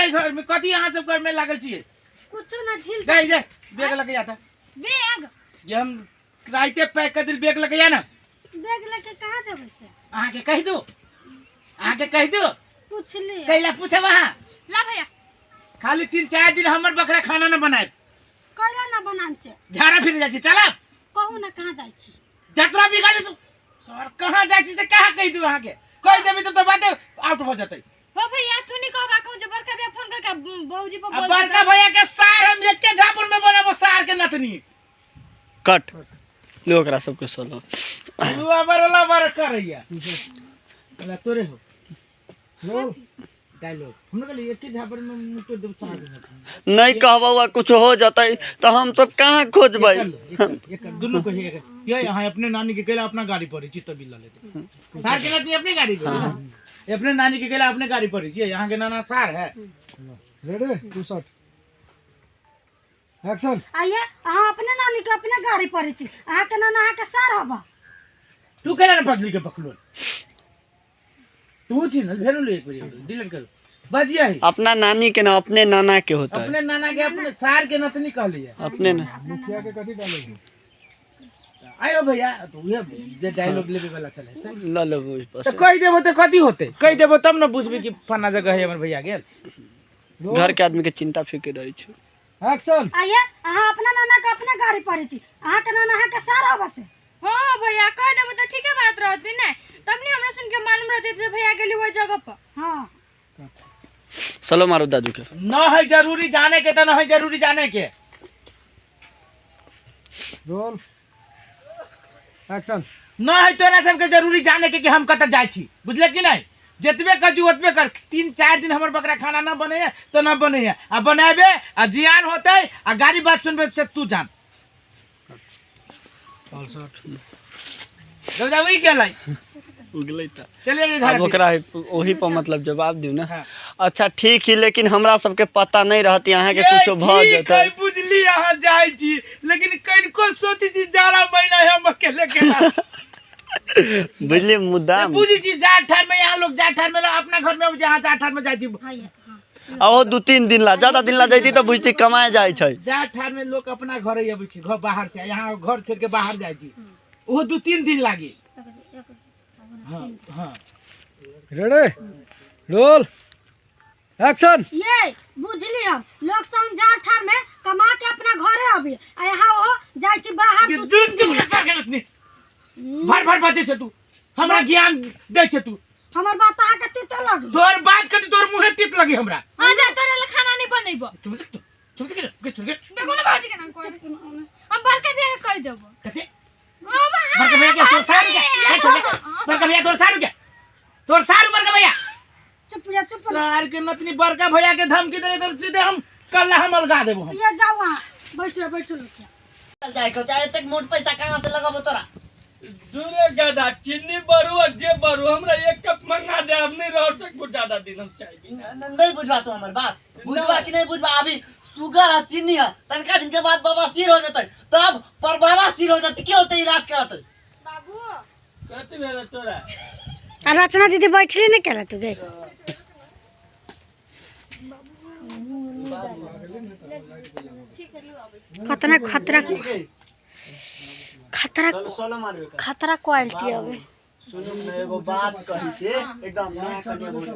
है घर में? कथी अहाँ सब घर में लागल छियै? कुछो ना झील दे दे बैग लके जाता। बैग ये हम राइते पैक कर दिल, बैग लके जा ना। बैग लेके कहां जेबै से? अहाँ के कहि दो, अहाँ के कहि दो। पूछ ले कैला पूछब अहाँ? ला भैया खाली 3-4 दिन हमर बकरा खाना ना बनाए। कैला ना बनाम से? झाड़ा फिर जाइ छी। चलब कहू ना कहां जाइ छी? जतरा बिगाड़ी तू सर कहां जाइ छी से कहां कहि दू? अहाँ के कहि देबी तब तो बाते आउट हो जतै। हो भैया तू नहीं कहबा कहू जे बड़का भैया फोन करके भौजी पर बोल। बड़का भैया के सार हम एके झापुर में बनाबो सार के नतनी। कट लो ओकरा सबके सोलो लबर लबर करैया बोला तोरे हो रोल डायलॉग हमरा कहली एके झापर में मुँह तो देब सार के नतनी। नहीं कहबा कुछ हो जतै तो हम सब कहाँ खोजबै? एक दुनू को एक ये यहां अपने नानी के कहला अपना गाड़ी पर छी तब ल लेते सार के नतनी अपने गाड़ी पर। अपने नानी के कहला अपने गाड़ी पर छी। यहां के नाना सार है। Ready 2 shot action. आइए अहाँ अपने नानी के अपने गाड़ी पर छी, अहाँ के नाना अहाँ के सार हबा। तू कहला ना पगली के पकड़ो तू छी न भेलु एक बार डिलीट कर बजिया ही। अपना नानी के ना अपने नाना के होता है। अपने नाना के अपने सार के नतनी कहली है अपने ना। मुखिया के कथी डालेगी? आयो भैया तो उहे जे डायलॉग लेबे वाला छले से ल लेबो ओहि पर तो कहि देबो त कथी होते? कहि देबो तब न बुझबी कि फन्ना जगह है हमर भैया गेल। घर के आदमी के चिंता फिक्र रहै छै। एक्शन। आइए अहाँ अपना नाना के अपने गाड़ी पर छी, अहाँ के नाना अहाँ के सार हबा से। हां भैया कह देबो त ठीके बात रहती ने, तब नहीं हमरा सुन के मालूम रहती जे भैया गेली ओइ जगह पर। हां चलो मारो दादू के। न है जरूरी जाने के त न है जरूरी जाने के। Roll action. न है तोरा सबके जरूरी जाने के कि हम कतऽ जाइ छी, बुझले कि नहीं? जतबे कजू ओतबे कर। 3-4 दिन हमर बकरा खाना न बने है तो न बने है, आ बनाबे आ जियान होते आ गाड़ी बात सुनबे से तू जान। दादा वही गेलै उगलै त चले अब ओकरा ओही पर मतलब जवाब दियौ ना। हाँ। अच्छा ठीक ही, लेकिन हमरा सबके पता नहीं रहती अहाँ के कुछो भ जेतै। बुझली अहाँ जाइ छी, लेकिन कनिको सोचै छी जाड़ा महीना है हम अकेले केना। बुझली मुद्दा बुझी छी जाड़ ठार में यहाँ लोग जाड़ ठार में अपना घर में जहाँ जाड़ ठार में जाइ छी। आ ओ 2-3 दिन ला ज्यादा दिन ला जाइ छी त बुझती कमाए जाइ छै। जाड़ ठार में लोग अपना घर अबै छी, घर बाहर से यहाँ घर छोड़ के बाहर जाइ छी, ओहो 2-3 दिन लागी। हाँ हाँ रेडी रोल एक्शन। ये बुझली हम लोग सब जाड़ ठार में कमा के अपना घरे अबी आ यहाँ ओ जाइ छी बाहर। जुन जुन के सार के नतनी भर भर बाजै छै तू, हमरा ज्ञान दै छै तू। हमर बात अहाँ के तीत लगी? तोर बात के तोर मुहे तीत लगी हमरा। हां जा तोरा ला खाना नहीं बनेबो। चुप चुप चुप के चुप के देखो ना भाजी के नाम कोई हम बड़का भैया के कहि देबो। कथी बड़का भैया के? तोर सारू के? बड़का भैया तोर सारू के? तोर सारू बड़का भैया? चुप जा चुप। सार के नतनी बड़का भैया के धमकी देने तब सीधे हम कल हम अलगा देबो हम। ये जाओ वहां बैठो बैठो लोग। चल जाए को चाहे तक मोट पैसा कहां से लगाबो तोरा? दूरे गधा चीनी बरू और जे बरू हमरा एक कप मंगा दे, हम नहीं रह सकबो ज्यादा दिन हम चाय बिना। नहीं बुझवा तू हमर बात, बुझवा कि नहीं बुझवा? अभी शुगर है चीनी है, तनका दिन के बाद बाबा सिर हो जतै, तब पर बाबा सिर हो जतै, के होतै इलाज करतै? बाबू कथि भेल तोरा? आ रचना दीदी बैठली नहीं केला तू गे? कतना खतरा खतरा खतरा क्वालिटी हवे। सुनू न एगो बात कहै छी एकदम नया कनिया बोल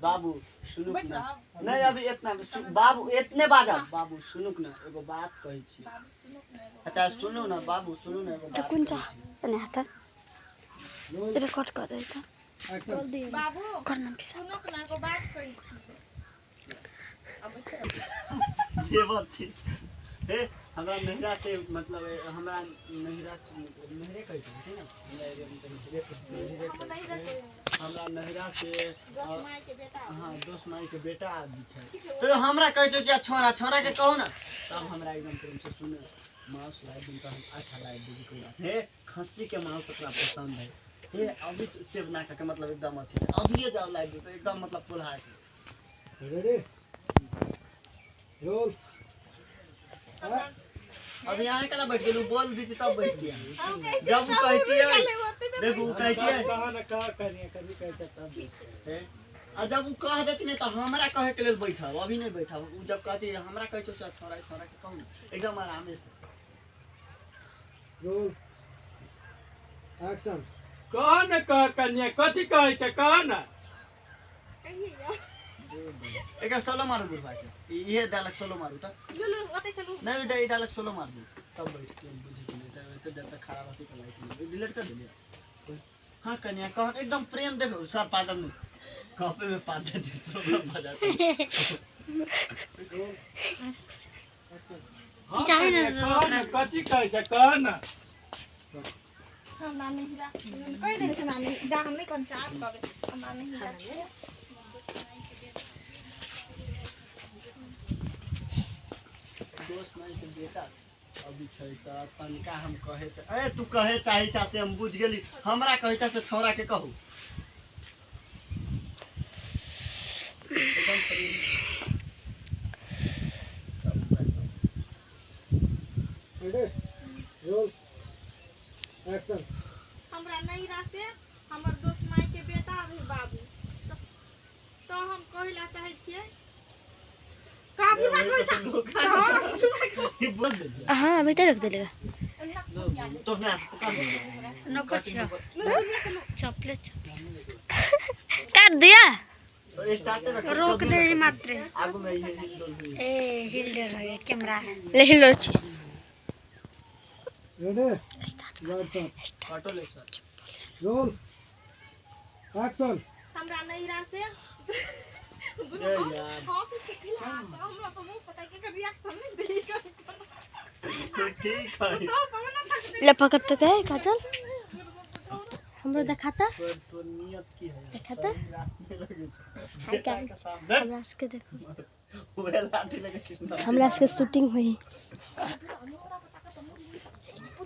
बाबू सुनू न नहीं अभी इतना बाबू इतने बाजब बाबू सुनू न एगो बात कहै छी। अच्छा सुनू न बाबू सुनू न एगो बात। कुन जा तने हाथ रिकॉर्ड कर दे त बाबू कर न पिसा सुनू न एगो बात कहै छी। ये बात छी हे हमरा नहिरा से मतलब हमरा नहिरा नहिरे कहै छै ने, हमरा एरिया में तऽ नहिरे कहै छै। हमरा नहिरा से हां दोस्त माई के बेटा आदमी छै तो हमरा कहै छै जे छोरा छोरा के कहू ना तब हमरा एकदम प्रेम से सुन मांस लाई दिन तो हम अच्छा लाई दी कोई बात। हे खस्सी के मांस ओकरा पसंद है, हे अभी सेब ना के मतलब एकदम अथी से अभी जाओ लाई दू तो एकदम मतलब पोल्हा के। रेडी रोल अभी यहाँ कला बैठ गेलू बोल दी तब बैठ गया। जब वो कहती है देखो वो कहती है आ जब उ कह देती ने तऽ हमरा कहे के लेल बैठब, अभी नहीं बैठब। उ जब कहती हमरा कहै छौ से छोरा छोरा के कहू एकदम आरामे से। Roll action. कह न कह कन्या कथी कहै छै कह न। एकरा सोलो मारू बुढ़वा के, इहे डालक सोलो मारू त नहीं ई डालक सोलो मारू तब बैठ के बुझी के नहीं त जब तक खड़ा रहती त लाइट नहीं डिलीट कर देलिए। हां कन्या कह एकदम प्रेम देखो सर पादम नहीं कॉपी में पाद देते प्रॉब्लम भ जाता। चाहे न कथी कहै छै कह न। हमरा नहीं कहि देने छै नानी जा हम नहीं कोन चाप कहबै हमरा नहीं दोस्त माई के बेटा अभी छै त तनका हम कहे त ए तू कहे चाही चा से हम बुझ गेली, हमरा कहे चा से छोरा के कहू एकदम प्रेम। Ready roll action. हमरा नैहरा से हमर दोस्त माई के बेटा अभी बाबू तो हम कहला चाहै छियै काबू ना कहै छ। हां अभी तो रख देलेगा तो ना नौकर छ चपले काट दिया रोक दे मात्र आगू में ये ए हिल रहे कैमरा ले हिल छी। रेडी स्टार्ट काटो ले सर। Roll action. हमरा नैहरा से ए यार हां से खिला हमरा पर मुंह पता के रिएक्शन नहीं देई ठीक है ले पकड़ते के काजल हमरो दिखाता तो नियत की है दिखाता हाय हमरा के देखो पूरे लाठी लगे कृष्णा हमरा के शूटिंग होई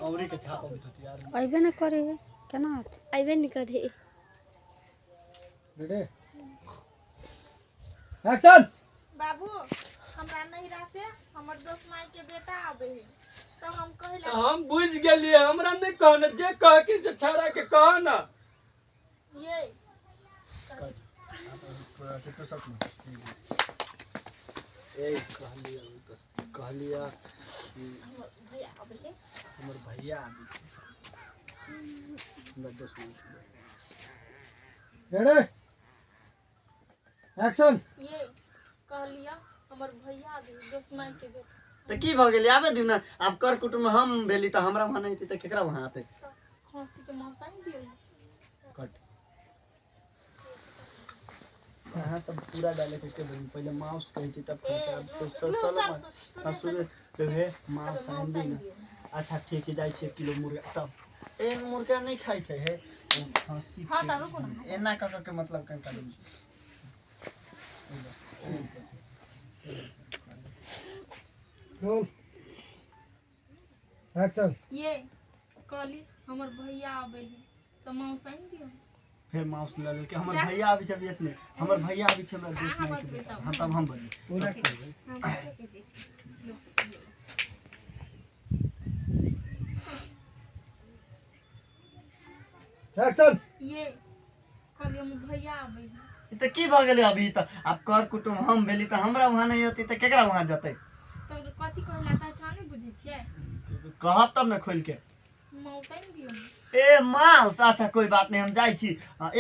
औरी के छाप अभी तो यार अइबे न करे केना अइबे न करे। Ready action. बाबू हमरा नैहरा से हमर दोस्त माई के बेटा आबे है तो हम कहला हम बुझ गेलिए हमरा नहीं कहना जे कह के जे छोरा के कह न। ये पूरा तो सब ए कहलिया बस कहलिया कि भैया आबे है हमर भैया आबे हमरा दोस्त माई के। Ready action. ये कहलिया हमर भैया आबे दोस्त माई के बेटा त की भ गेलै आबे दिउ न आब कर कुटुम्ब हम भेली त हमरा वहाँ नहीं त केकरा वहाँ आते खांसी के मौसा नहीं दियो कट। अहाँ सब पूरा डाले के बनी पहले माउस कहै छी तब खाइ अब तो चलो हां सुन तो हे माउस आनि दी न। अच्छा ठीक है जाइ छी 1 किलो मुर्गा तब ए मुर्गा नहीं खाइ छै हे खांसी। हां त रुकू न एना क के मतलब कन कर रोल एक्शन। ये कहली हमर भैया आबे है त माउस आनि दियो फिर माउस ल लेलकै हमर भैया आबै छै अभी एतने हमर भैया आबै छै हमरा दोस्त माई के बेटा। हां तब हम बनी पूरा एक्शन। ये कहली हमर भैया आबे है त की भ गेलै अभी त आब कर कुटुम्ब हम भेली त हमरा वहाँ नहीं अती त केकरा वहाँ जतै तब कथी कहला त अच्छा नहीं बुझै छियै कहब तब न खोल के माउस आनि दियो ए माउस अच्छा कोई बात नहीं हम जाइ छी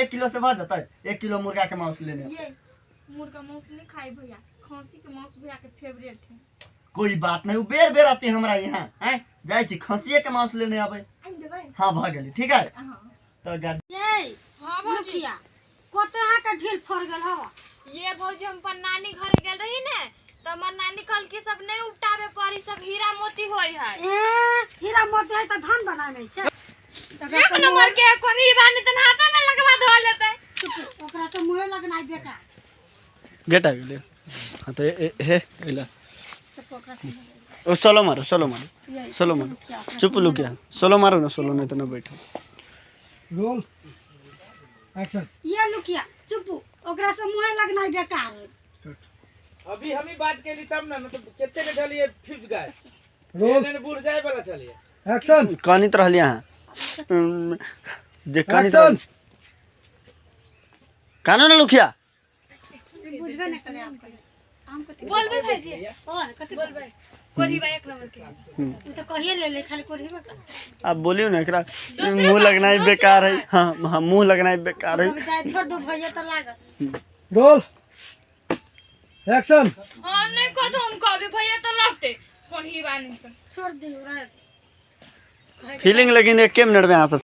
1 किलो से भ जतै 1 किलो मुर्गा के माउस लेने। ये मुर्गा माउस नहीं खाई भैया खांसी के माउस भैया के फेवरेट है। कोई बात नहीं उ बेर बेर आती हमरा यहाँ हैं जाइ छी खसिए के माउस लेने आबै। आनि देबै हां भ गेली ठीक है हां त ये हां भौजी कोते हां के ढील फर गेल हवा। ये भौजी हम अपन नानी घरे गेल रही ने त हमर नानी कहल कि सब नहीं उपटाबे पड़ी सब हीरा मोती होई है। ए हीरा मोती है त धान बनावे छै एक नंबर के कोनी बानी त हाथा में लगवा धो लेते ओकरा से मुंहे लगनाइ बेटा गेट आ गेलै। हां त ए हे एला ओ सोलो मारो सोलो मारो सोलो मारो चुप लुकिया सोलो मारो ना सोलो नहीं तो ना बैठो। Roll action. ये लुकिया चुप ओकरा से मुंहे लगनाइ बेकार है। अभी हम ही बात केली तब ना मतलब कते के चलिए फिस गए रोल बूढ़ जाए वाला चलिए। एक्शन। कनित रहली अहाँ जे कनित एक्शन। कानो ना लुखिया बुझबे नहीं करे आप हम कथी बोलबे भाईजी और कथी बोलबे कोरी बा एक नंबर के। उ तो कहिए ले ले खाली कोरी बा। आप बोलियो ना एकरा मुंह लगना ही बेकार है। हाँ हाँ मुंह लगना ही बेकार है। अब जाए छोड़ दो भैया तो लागत। Roll action. हां नहीं कह दो हम कहबे भैया तो लगते कोरी बा नहीं छोड़ दियो रह फीलिंग लेकिन 1 मिनट में यहाँ सब